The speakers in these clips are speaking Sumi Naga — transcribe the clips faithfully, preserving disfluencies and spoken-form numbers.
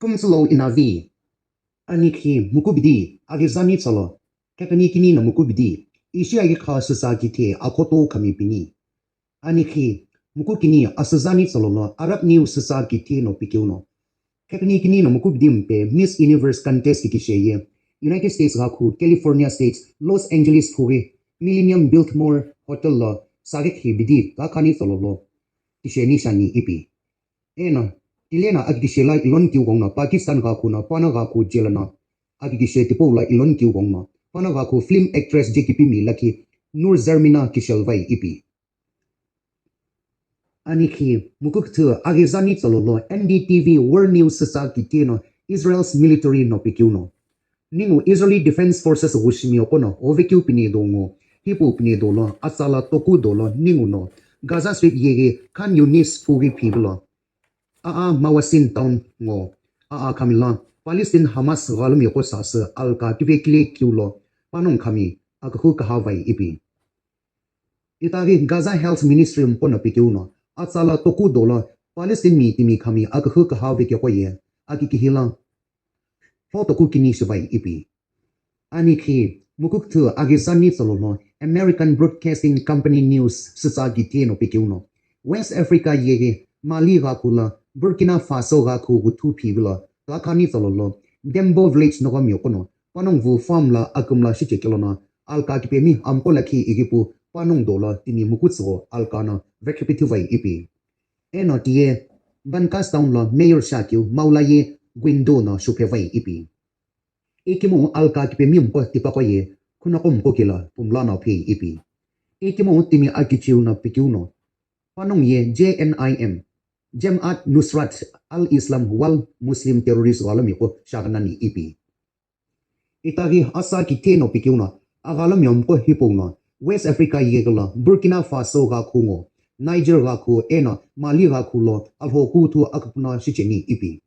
Kümtsülo inavi. Anikhi mukubidi, agizani tsalo. Kekeni kini no mukubidi. Ishi agikha süsa kithe akhoto kami pini. Anikhi mukukini asüzani tsalo lo Arab News süsa kithe no pikeu no. Kekeni kini no mukubidi mpe Miss Universe contest kisheye. United States ghakhu, California State, Los Angeles phughi, Millennium Biltmore Hotel lo sagekhi bidi kakhani tsalo lo. Kisheni shani ipi. Eno, tilena akikishe la ilon kiu gongno Pakistan ghakhu no pano ghakhu jela no. Akikishe tipau la ilon kiu gongno pano ghakhu film actress jekipimi lakhi Noor Zarmina kishelvai ipi. Anikhi mukukthü agizani tsalo lo N D T V World News süsa kithe no Israel's military no pikeu no. Ningu Israeli Defense Forces ghushimi oqo no ovekeu pini do ngo, hipau pini do lo atsala toku do lo ningu no Gaza Strip yeghi Khan Yunis phughi phibilo. Aa Mawasin town ngo, aa khamila Palestine Hamas ghalumi qo sasü alka kivekile kiu lo panong khami akakhu kahavai ipi. Itaghi Gaza Health Ministry mqo no pikeu no atsala toku do lo Palestine mi timi khami akakhu kahaveke qo ye akikihila. Hlo toku kini shivai ipi. Anikhi mukukthü agizani tsalo lo American Broadcasting Company News süsa kithe no pikeu no. West Africa yeghi Mali ghakhu lo Burkina Faso ghakhu ghuthu phibilo kakhani tsalo lo Dembo village noqomi oqo no panong vu farm la akümla shichekelo no alka kipemi amqo lakhi ighipu panong do lo timi mukutsügho alka no vekhipithi vai ipi. Eno tiye Bankas town lo mayor shakeu Maulaye Guindo no shuphevai ipi. Ikemu alka kipemi mqo tipaqo ye khunaqo mqo kila pumla no phei ipi. Ikemu timi akichiu no pikeu no panong ye J N I M, Jamaat Nusrat al-Islam wal Muslim terrorist ghalumi qo shaghanani ipi. Itaghi asa kithe no pikeu no aghalumi mqo hipau no West Africa yeghi lo Burkina Faso ghakhu ngo, Niger ghakhu eno Mali ghakhu lo alhokuthu akupuna shicheni ipi.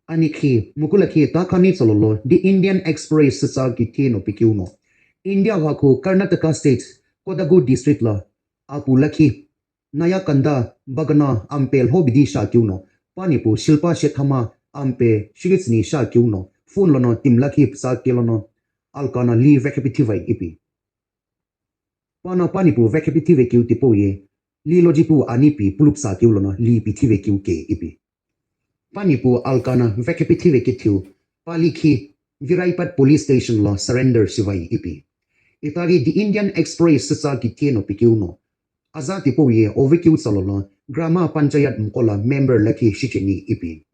Anikhi mukulakhi takhani tsalo lo The Indian Express süsa kithe no pikeu no India ghakhu Karnataka State Kodagu District lo apu lakhi Nayakanda Bagana ampe lhobidi shakeu no panipu Shilpa Shethama ampe shigitsüni shakeu no phone lono timi lakhi psa kelono alka no li vekhipithi vai ipi. Pano panipu vekhipithi vekeu tipau ye li lojipu anipi pulupsa keu lono li pithi vekeu ke ipi. Panipu alka no vekhipithi vekethiu palikhi Viraipat Police Station lo surrender shivai ipi. Itaghi The Indian Express süsa kithe no pikeu no aza tipau ye ovekeu tsalo lo Grama Panchayat mqo lo member lakhi shicheni ipi.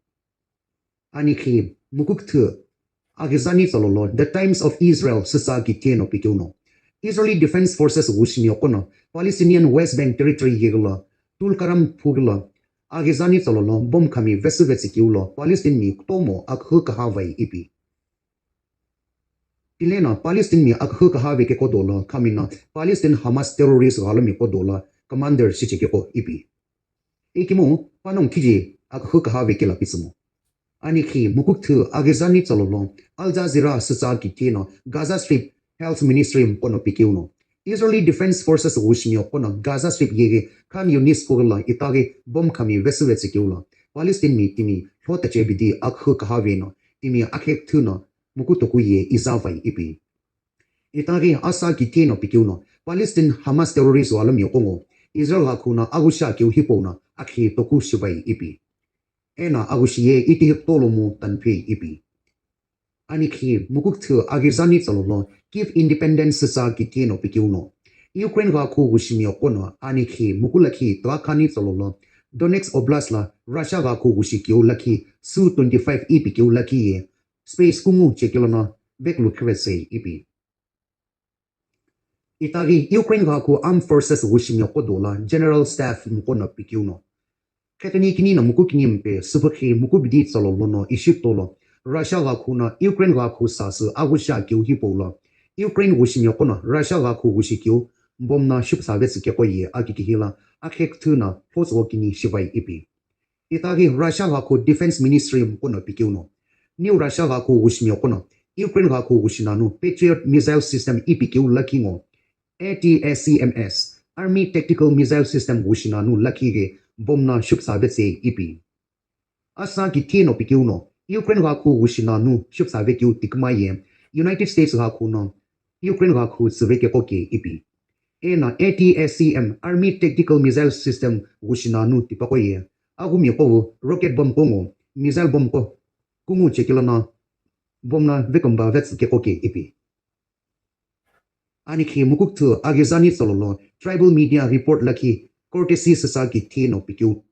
Anikhi mukukthü agizani tsalo lo The Times of Israel süsa kithe no pikeu no Israeli Defense Forces ghushimi oqo no Palestinian West Bank Territory yeghi lo Tulkaram phughi lo agizani tsalo lo bomb khami vesüvetsü keu lo Palestine mi kutomo akhu kahavai ipi. Tilena Palestine mi akhu kahaveke qo do lo khami no Palestine Hamas terrorist ghalumi qo do lo commander shicheke qo ipi. Ikemu panong khiji akhu kahaveke la pitsümo. Anikhi mukukthü agizani tsalo lo Al Jazeera süsa kithe no Gaza Strip Health Ministry mqo no pikeu no Israeli Defense Forces ghushimi oqo no Gaza Strip yeghi Khan Yunis phughi lo itaghi bomb khami vesüvetsü keu lo Palestine mi timi lho tache bidi akhu kahave no timi akhekthü no mukutoku ye izavai ipi. Itaghi asa kithe no pikeu no Palestine Hamas terrorist ghalumi qo ngo Israel ghakhu no aghushi akeu hipau no akhi toku shivai ipi. Eno aghushi ye itihi kutolomu tanphei ipi. Anikhi mukukthü agizani tsalo lo Kyiv Independent süsa kithe no pikeu no Ukraine ghakhu ghushimi oqo no anikhi mukulakhi takhani tsalo lo Donetsk Oblast lo Russia ghakhu ghushi keu lakhi Su twenty-five ipi keu lakhi ye space kungu chekelono vekulu khivetsei ipi. Itaghi Ukraine ghakhu Armed Forces ghushimi oqo do lo General Staff mqo no pikeu no. Khetini kini no muku kini mpe süpükhi muku bidi tsalo lono ishi tolo Russia ghakhu no Ukraine ghakhu sasü aghushi akeu hipau lo Ukraine ghushimi oqo no Russia ghakhu ghushi keu bomb no shipüsa vetsü keqo ye akikihi lo akhekthü no lhotsügho kini shivai ipi. Itaghi Russia ghakhu Defense Ministry mqo no pikeu no, New Russia ghakhu ghushimi oqo no Ukraine ghakhu ghushi nanu Patriot missile system ipi keu lakhi ngo, A T A C M S, Army Tactical Missile System ghushi nanu lakhi ghi bomb no shipüsa vetsü ipi. Asa kitheno pikeu no Ukraine ghakhu wushi nanu shipsa vekeu tikuma ye United States ghakhu no Ukraine ghakhu tsüve keqo ke ipi. Eno A T A C M Army Tactical Missile System wushi nanu tipaqo ye aghumi qo rocket bomb qo ngo missile bomb qo kungu chekelo no bomb no vekumba vetsü keqo ke ipi. Anikhi mukukthü aghizani tsololo tribal media report lakhi courtesy sisa kitheno pikeu.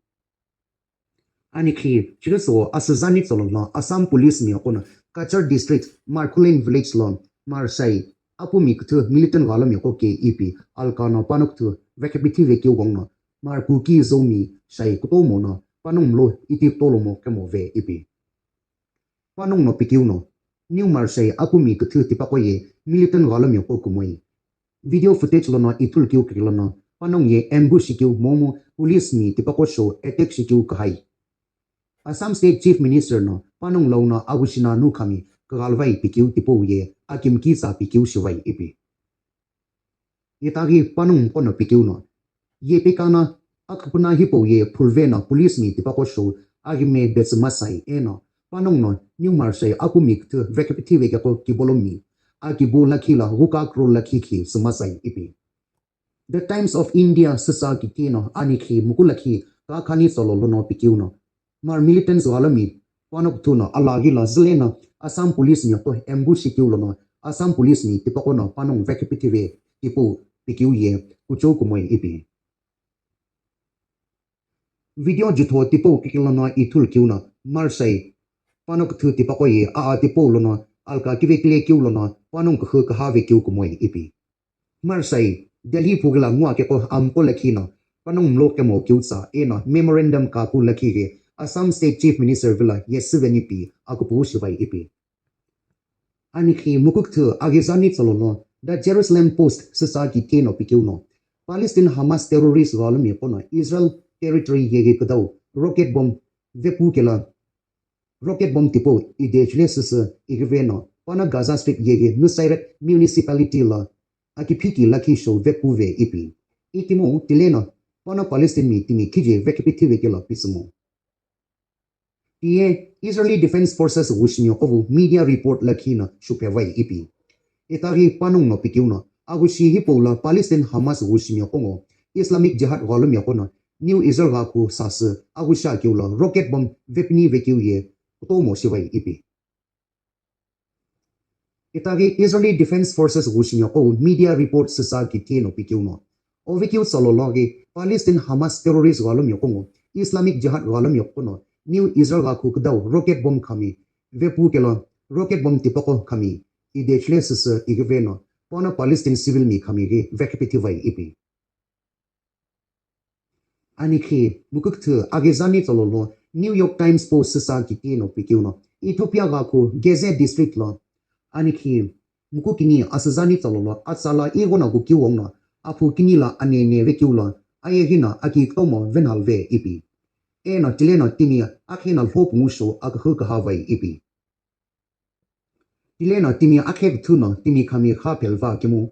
Anikhi chiriso asüzani tsololo Assam Police mi qo no Cachar District Markhulin Village lo Marsai apumi küthü militant ghalomi qo ke ipi alka no panokthü vekepithive keu gong no Markuki Zomi shai kutomo no panong mlo iti tolomo kemo ve ipi. Panong no pikeu no New Marsai apumi küthü tipaqo ye militant ghalomi qo kumoi. Video footage lono ithulu keu kikilo no panong ye ambush shikeu momu police mi tipaqo show attack shikeu kahai. Assam State Chief Minister no panong lono agushina nu khami kaghalvai pikeu tipau ye akimki tsa pikeu shivai ipi. Itaghi panong mqo no pikeu no ye pekana akupuna hipau ye phulve no police mi tipaqo show aghime betsü masai eno panong no New Marsai akumi küthü vekepithive keqo kibolomi akibu lakhi la ghuka kro lakhi khi sümasai ipi. The Times of India sisa kitheno anikhi muku lakhi kakhani tsolo lono pikeu no Mar militants ghalomi panokthü no alaghi la züle no Assam Police mi qo ambush shikeu lono Assam Police mi tipaqo no panong vekepithive tipau pikeu ye kuchou kumoi ipi. Video jutho tipau kikilo no ithulu keu no Marsai panokthü tipaqo ye aa tipau lono alka kivekile keu lono panong kühü kahave keu kumoi ipi. Marsai Delhi phugula ngua keqo amqo lakhi no panong mlo kemo keu tsa eno memorandum kaku lakhi ghi Assam State Chief Minister vilo yesüveni pi akupu shivai ipi. Anikhi mukukthü aghizani tsololo The Jerusalem Post sisa kitheno pikeu no Palestine Hamas terrorist ghalomi qo no Israel territory yeghi küdau rocket bomb vepu kelo rocket bomb tipau idechile süsü ighive no pano Gaza Strip yeghi Nusairat Municipality lo akiphiki lakhi show vepuve ipi. Ikemu tile no pano Palestine mi timi khije vekepithive kelo pisümo. Tiye Israeli Defense Forces wushimi qo vu media report lakhi no shupevai ipi. Itaghi panong no pikeu no aghushi hipau lo Palestine Hamas wushimi qo ngo Islamic Jihad ghalomi qo no New Israel ghakhu sasü aghushi akeu lo rocket bomb vepini vekeu ye kutomo shivai ipi. Itaghi Israeli Defense Forces wushimi qo vu media report sisa kitheno pikeu no ovekeu tsolo loghi Palestine Hamas terrorist ghalomi qo ngo Islamic Jihad ghalomi qo no New Israel ghakhu küdau rocket bomb khami vepu kelo rocket bomb tipaqo khami idechile süsü ighive no pano Palestine civil mi khami ghi vekepithive ipi. Anikhi mukukthü aghizani tsololo New York Times Post sisa kitheno pikeu no Ethiopia ghakhu Geze District lo anikhi mukukini asüzani tsololo atsala ighono kukeu wong no aphu kini lo anene vekeu lo ayeghi no aki kutomo venhalve ipi. Eno tile no timi akhe no lho pungu show akühü kahavai ipi. Tile no timi akhe küthü no timi khami kha phelva kemu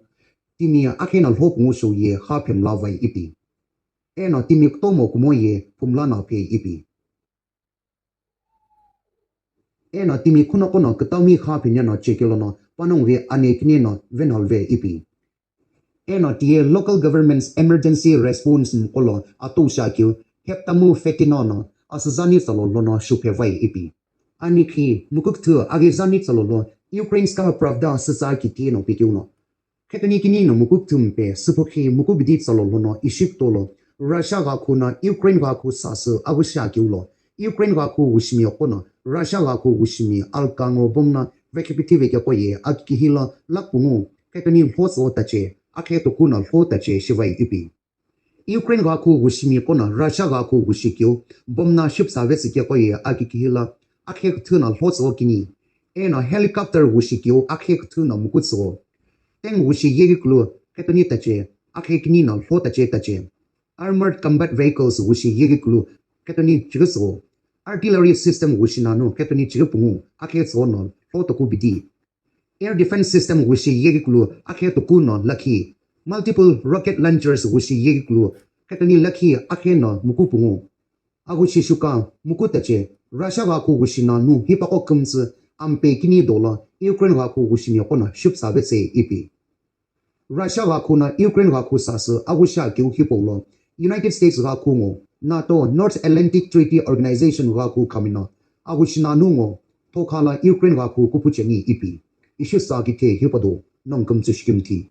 timi akhe no lho pungu show ye kha phemlavai ipi. Eno timi kutomo kumo ye phumla no phe ipi. Eno timi khunoqo no kütau mi kha phene no chekelo no panong ghi ane kine no venhalve ipi. Eno tiye Local Governments Emergency Response mqo lo atoushi akeu Heptamu Fetino no asüzani tsolo lono shupevai ipi. Anikhi mukukthü aghizani tsolo lo Ukrainska Pravda sisa kitheno pikeu no Khetoni kini no mukukthü mpe süpukhi mukubidi tsalo lono ishi kutolo Russia ghakhu no Ukraine ghakhu sasü aghüshi akeu lo Ukraine ghakhu wushimi qo no Russia ghakhu wushimi alka ngo bomb no vekipithive keqo ye akikihi lo lakh pungu khetoni lho tsüo tache akhe toku no lho tache shivai ipi. Ukraine ghakhu wushimi qo no Russia ghakhu wushikeu bomb no shipüsa vetsü keqo ye akikihi lo akhe küthü no lho tsüo kini eno helicopter wushikeu akhe küthü no muku tsüo. Tank wushi yeghi kulu khetoni tache, akhe kini no lho tache tache. Armored combat vehicles wushi yeghi kulu khetoni chighi tsüo. Artillery system wushi nanu khetoni chighi pungu akhe tsüo no lho toku bidi. Air defense system wushi yeghi kulu akhe toku no lakhi. Multiple rocket launchers wushi yeghi kulu khetoni lakhi akhe no muku pungu. Aghushi shuka muku tache Russia ghakhu ghushi nanu hipaqo kümtsü ampe kini dolo Ukraine ghakhu ghushi miqo no shupsa vetse ipi. Russia ghakhu no Ukraine ghakhu sasü aghushi akeu hipau lo United States ghakhu ngo NATO North Atlantic Treaty Organization ghakhu khamino aghushi nanu ngo thokha lo Ukraine ghakhu kupucheni ipi. Ishi sa kithe hipado nongkümtsü shikimthi.